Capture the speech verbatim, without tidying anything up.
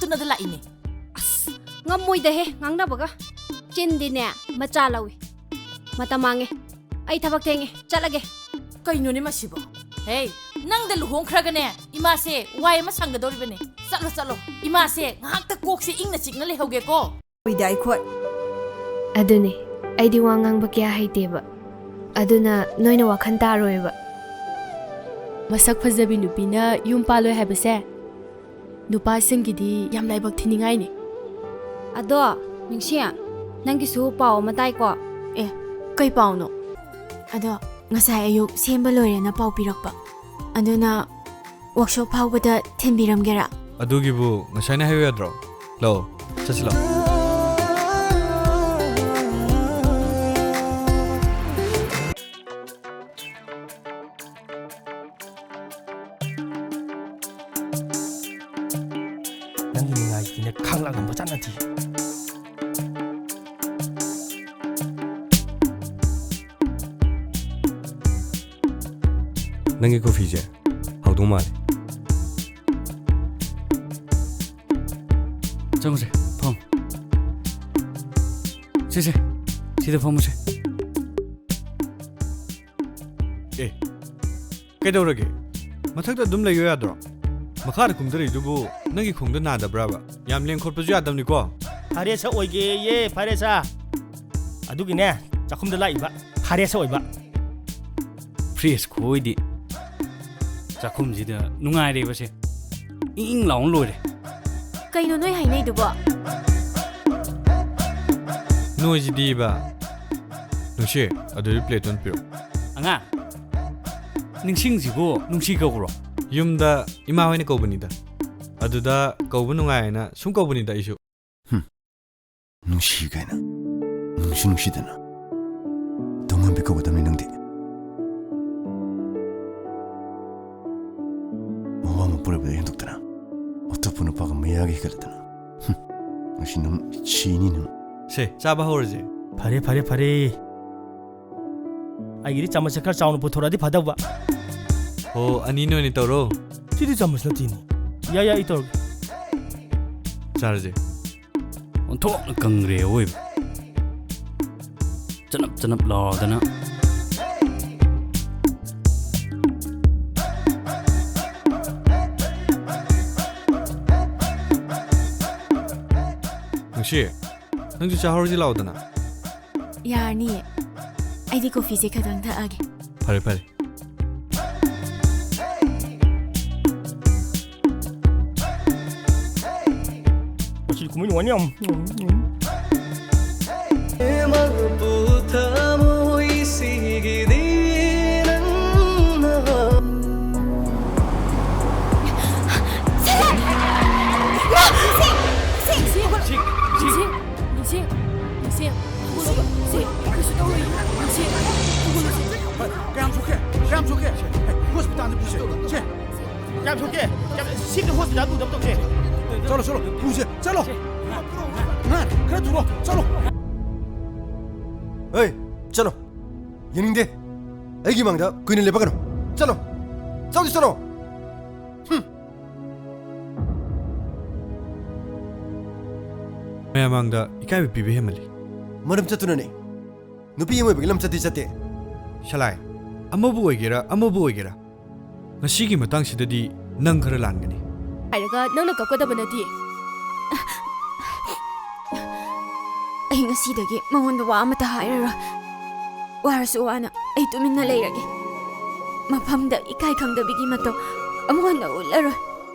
ꯅꯗ ꯂꯥꯛꯏꯅꯦ꯫ ꯑꯁ, ꯉꯝꯃꯣꯏꯗꯍꯦ ꯉꯥꯡꯅꯕꯒ꯫ ꯆꯤꯟꯗꯤꯅꯦ ꯃꯆꯥ ꯂꯧꯏ꯫ ꯃꯇꯝ ꯃꯥꯡꯉꯦ꯫ ꯑꯩ ꯊꯕꯛ ꯊꯦꯡꯉꯦ, ꯆꯠꯂꯒꯦ꯫ ꯀꯩꯅꯣꯅꯦ ꯃꯁꯤꯕꯣ? ꯍꯦ, ꯅꯪꯗ ꯂꯨꯍꯣꯡꯈ꯭ꯔꯒꯅꯦ ꯏꯃꯥꯁꯦ ꯋꯥꯏ ꯑꯃ ꯁꯪꯒꯗꯧꯔꯤꯕꯅꯦ꯫ ꯆꯠꯂꯣ, ꯆꯠꯂꯣ꯫ ꯏꯃꯥꯁꯦ ꯉꯥꯏꯍꯥꯛꯇ ꯀꯣꯛꯁꯦ ꯏꯪꯅ ꯆꯤꯛꯅ ꯂꯩꯍꯧꯒꯦꯀꯣ꯫ ꯑꯣꯏꯗꯤ ꯑꯩꯈꯣꯏ꯫ ꯑꯗꯨꯅꯤ, ꯑꯩꯗꯤ ꯋꯥ ꯉꯥꯡꯕ ꯀꯌꯥ ꯍꯩꯇꯦꯕ꯫ ꯑꯗꯨꯅ ꯅꯣꯏꯅ ꯋꯥꯈꯜ ꯇꯥꯔꯣꯏꯕ꯫ ꯃꯁꯛ ꯐꯖꯕꯤ ꯅꯨꯄꯤꯅ ꯌꯨꯝ ꯄꯥꯜꯂꯣꯏ ꯍꯥꯏꯕꯁꯦ ꯅꯨꯄꯥꯁꯤꯡꯒꯤꯗꯤ ꯌꯥꯝ ꯂꯥꯏꯕꯛ ꯊꯤꯅꯤꯡꯉꯥꯏꯅꯤ꯫ ꯑꯗꯣ, ꯅꯤꯡꯁꯤ, ꯅꯪꯒꯤꯁꯨ ꯄꯥꯎ ꯑꯃ ꯇꯥꯏꯀꯣ? ꯑꯦ, ꯀꯩ ꯄꯥꯎꯅꯣ? ꯑꯗꯣ, ꯉꯁꯥꯏ ꯑꯌꯨꯛ ꯁꯦꯝꯕ ꯂꯣꯏꯔꯦꯅ ꯄꯥꯎ ꯄꯤꯔꯛꯄ꯫ ꯑꯗꯨꯅ workshop ꯐꯥꯎꯕꯗ ꯊꯤꯟꯕꯤꯔꯝꯒꯦꯔꯥ? ꯑꯗꯨꯒꯤꯕꯨ ꯉꯁꯥꯏꯅ ꯍꯥꯏꯌꯨ ꯌꯥꯗ꯭ꯔꯣ? ꯂꯥꯛꯑꯣ, ꯆꯠꯁꯤ ꯂꯥꯛꯑꯣ꯫ ꯅꯪꯒꯤ ꯅꯤꯡꯉꯥꯏꯁꯤꯗꯤꯅꯦ ꯈꯥꯡꯂꯥꯡ ꯉꯝꯕ ꯆꯥꯠ ꯅꯠꯇꯦ꯫ ꯅꯪꯒꯤ ꯀꯣꯐꯤꯁꯦ ꯍꯥꯎꯗꯧ ꯃꯥꯜꯂꯦ꯫ ꯆꯪꯉꯨꯁꯦ, ꯐꯝ꯫ ꯁꯦ, ꯁꯦ, ꯁꯤꯗ ꯐꯝꯃꯨꯁꯦ꯫ ꯑꯦ, ꯀꯩꯗꯧꯔꯒꯦ? ꯃꯊꯛꯇ ꯑꯗꯨꯝ ꯂꯩꯌꯣ ꯌꯥꯗ꯭ꯔꯣ? ꯃꯈꯥꯗ ꯀꯨꯝꯊꯔꯛꯏꯗꯨꯕꯨ ꯅꯪꯒꯤ ꯈꯣꯡꯗ ꯅꯥꯗꯕ꯭ꯔꯕ? ꯌꯥꯝ ꯂꯦꯡ ꯈꯣꯠꯄꯁꯨ ꯌꯥꯗꯕꯅꯤꯀꯣ꯫ ꯐꯔꯦꯁ ꯑꯣꯏꯒꯦꯌꯦ, ꯐꯔꯦꯁ꯫ ꯑꯗꯨꯒꯤꯅꯦ, ꯆꯥꯛꯈꯨꯝꯗ ꯂꯥꯛꯏꯕ꯫ ꯐꯔꯦꯁ ꯑꯣꯏꯕ꯫ ꯐ꯭ꯔꯦꯁ ꯈꯨꯑꯣꯏꯗꯤ꯫ ꯆꯥꯛꯈꯨꯝꯁꯤꯗ ꯅꯨꯡꯉꯥꯏꯔꯦꯕꯁꯦ꯫ ꯏꯪ ꯏꯪ ꯂꯥꯎꯅ ꯂꯣꯏꯔꯦ꯫ ꯀꯩꯅꯣ ꯅꯣꯏ ꯍꯥꯏꯅꯩꯗꯨꯕꯣ? ꯅꯣꯏꯁꯤꯗꯤꯕ꯫ ꯅꯨꯡꯁꯤ, ꯑꯗꯨꯗꯤ ꯄ꯭ꯂꯦꯠꯇꯣ ꯑꯝ ꯄꯤꯔꯛꯑꯣ꯫ ꯑꯉꯥꯡ, ꯅꯤꯡꯁꯤꯡꯁꯤꯕꯨ ꯅꯨꯡꯁꯤ ꯀꯧꯕ꯭ꯔꯣ? ꯌꯨꯝꯗ ꯏꯃꯥ ꯍꯣꯏꯅ ꯀꯧꯕꯅꯤꯗ꯫ ꯑꯗꯨꯗ ꯀꯧꯕ ꯅꯨꯡꯉꯥꯏꯅ ꯁꯨꯝ ꯀꯧꯕꯅꯤꯗ ꯑꯩꯁꯨ꯫ ꯍꯨꯝ꯫ ꯅꯨꯡꯁꯤ ꯀꯥꯏꯅ꯫ ꯅꯨꯡꯁꯨ ꯅꯨꯡꯁꯤꯗꯅ꯫ ꯇꯣꯉꯥꯟꯕꯤ ꯀꯧꯒꯗꯕꯅꯤ ꯅꯪꯗꯤ꯫ ꯃꯋꯥ ꯑꯃ ꯄꯨꯔꯛꯄꯗ ꯍꯦꯟꯗꯣꯛꯇꯅ꯫ ꯑꯇꯣꯞꯄ ꯅꯨꯄꯥꯒ ꯃꯌꯥꯒ ꯍꯦꯟꯒꯠꯂꯗꯅ꯫ ꯍꯨꯝ꯫ ꯉꯁꯤ ꯅꯪ ꯁꯤꯅꯤ ꯅꯪ꯫ ꯁꯦ, ꯆꯥꯕ ꯍꯧꯔꯁꯦ꯫ ꯐꯔꯦ, ꯐꯔꯦ, ꯐꯔꯦ꯫ ꯑꯩꯒꯤꯗꯤ ꯆꯥꯃꯁꯁꯦ ꯈꯔ ꯆꯥꯎꯅ ꯄꯨꯊꯣꯔꯛꯑꯗꯤ ꯐꯗꯧꯕ꯫ ꯍꯣ, ꯑꯅꯤꯅ ꯑꯣꯏꯅ ꯇꯧꯔꯣ꯫ ꯁꯤꯗꯤ ꯆꯥꯃꯁ ꯅꯠꯇꯦꯅꯦ꯫ ꯌꯥꯏ, ꯌꯥꯏ, ꯑꯩ ꯇꯧꯔꯒꯦ꯫ ꯆꯥꯔꯁꯦ꯫ ꯑꯣꯟꯊꯣꯛꯅ ꯀꯪꯒ꯭ꯔꯦ ꯑꯋꯣꯏꯕ꯫ ꯆꯅꯞ ꯆꯅꯞ ꯂꯥꯎꯗꯅ꯫ ꯅꯨꯡꯁꯤ, ꯅꯪꯁꯨ ꯆꯥꯍꯧꯔꯁꯤ ꯂꯥꯎꯗꯅ꯫ ꯌꯥꯔꯅꯤꯌꯦ꯫ ꯑꯩꯗꯤ ꯀꯣꯐꯤꯁꯦ ꯈꯇꯪ ꯊꯛꯑꯒꯦ꯫ ꯐꯔꯦ, ꯐꯔꯦ꯫ ꯃꯁꯤ ꯀꯨꯝꯍꯩ ꯅꯨꯡꯉꯥꯏꯅꯤ ꯌꯥꯝ꯫ ꯃꯄꯨ ꯊꯃꯣꯏꯁꯤꯒꯤꯗꯤ ꯅꯪꯅ꯫ ꯁꯦ! ꯁꯦ! ꯁꯦ! ꯁꯦ! ꯁꯦ! ꯁꯦ! ꯁꯦ! ꯁꯦ! ꯁꯦ! ꯁꯦ! ꯀꯩꯁꯨ ꯇꯧꯔꯣꯏ꯫ ꯁꯦ! ꯍꯧꯒꯠꯂꯣ, ꯁꯦ꯫ ꯀꯌꯥꯝ ꯁꯣꯛꯀꯦ? ꯀꯌꯥꯝ ꯁꯣꯛꯀꯦ? ꯍꯣꯁꯄꯤꯇꯥꯜꯗ ꯄꯨꯁꯦ꯫ ꯁꯦ! ꯀꯌꯥꯝ ꯁꯣꯛꯀꯦ? ꯀꯌꯥꯝ, ꯁꯤꯗ ꯍꯣꯁꯄꯤꯇꯥꯜ ꯄꯨꯗꯕ ꯇꯧꯁꯦ꯫ ꯆꯠꯂꯣ, ꯆꯠꯂꯣ, ꯄꯨꯁꯦ, ꯆꯠꯂꯣ꯫ ꯑꯉꯥꯡ, ꯈꯔ ꯊꯨꯔꯣ, ꯆꯠꯂꯣ꯫ ꯍꯩ, ꯆꯠꯂꯣ꯫ ꯌꯦꯡꯅꯤꯡꯗꯦ꯫ ꯑꯩꯒꯤ ꯃꯥꯡꯗ ꯀꯨꯏꯅ ꯂꯦꯞꯄꯛꯀꯅꯨ꯫ ꯆꯠꯂꯣ꯫ ꯆꯠꯂꯣ, ꯆꯠꯂꯣ꯫ ꯍꯨꯝ꯫ ꯃꯌꯥꯝ ꯃꯥꯡꯗ ꯏꯀꯥꯏꯕ ꯄꯤꯕ ꯍꯦꯟꯃꯜꯂꯤ꯫ ꯃꯔꯝ ꯆꯠꯇꯨꯅꯅꯦ꯫ ꯅꯨꯄꯤ ꯑꯃ ꯑꯣꯏꯕꯒꯤ ꯂꯝꯆꯠꯇꯤ ꯆꯠꯇꯦ꯫ ꯁꯂꯥꯏ, ꯑꯃꯕꯨ ꯑꯣꯏꯒꯦꯔꯥ, ꯑꯃꯕꯨ ꯑꯣꯏꯒꯦꯔꯥ, ꯉꯁꯤꯒꯤ ꯃꯇꯥꯡꯁꯤꯗꯗꯤ ꯅꯪ ꯈꯔ ꯂꯥꯟꯒꯅꯤ꯫ ꯍꯥꯏꯔꯒ ꯅꯪꯅ ꯀꯞꯀꯗꯕ ꯅꯠꯇꯦ꯫ ꯑꯩ ꯉꯁꯤꯗꯒꯤ ꯃꯉꯣꯟꯗ ꯋꯥ ꯑꯃꯠꯇ ꯍꯥꯏꯔꯔꯣꯏ꯫ ꯋꯥꯔꯁꯨ ꯋꯥꯅ ꯑꯩ ꯇꯨꯃꯤꯟꯅ ꯂꯩꯔꯒꯦ꯫ ꯃꯐꯝꯗ ꯏꯀꯥꯏ ꯈꯪꯗꯕꯤꯒꯤ ꯃꯇꯧ ꯑꯃꯨꯛ ꯍꯟꯅ ꯎꯠꯂꯔꯣꯏ꯫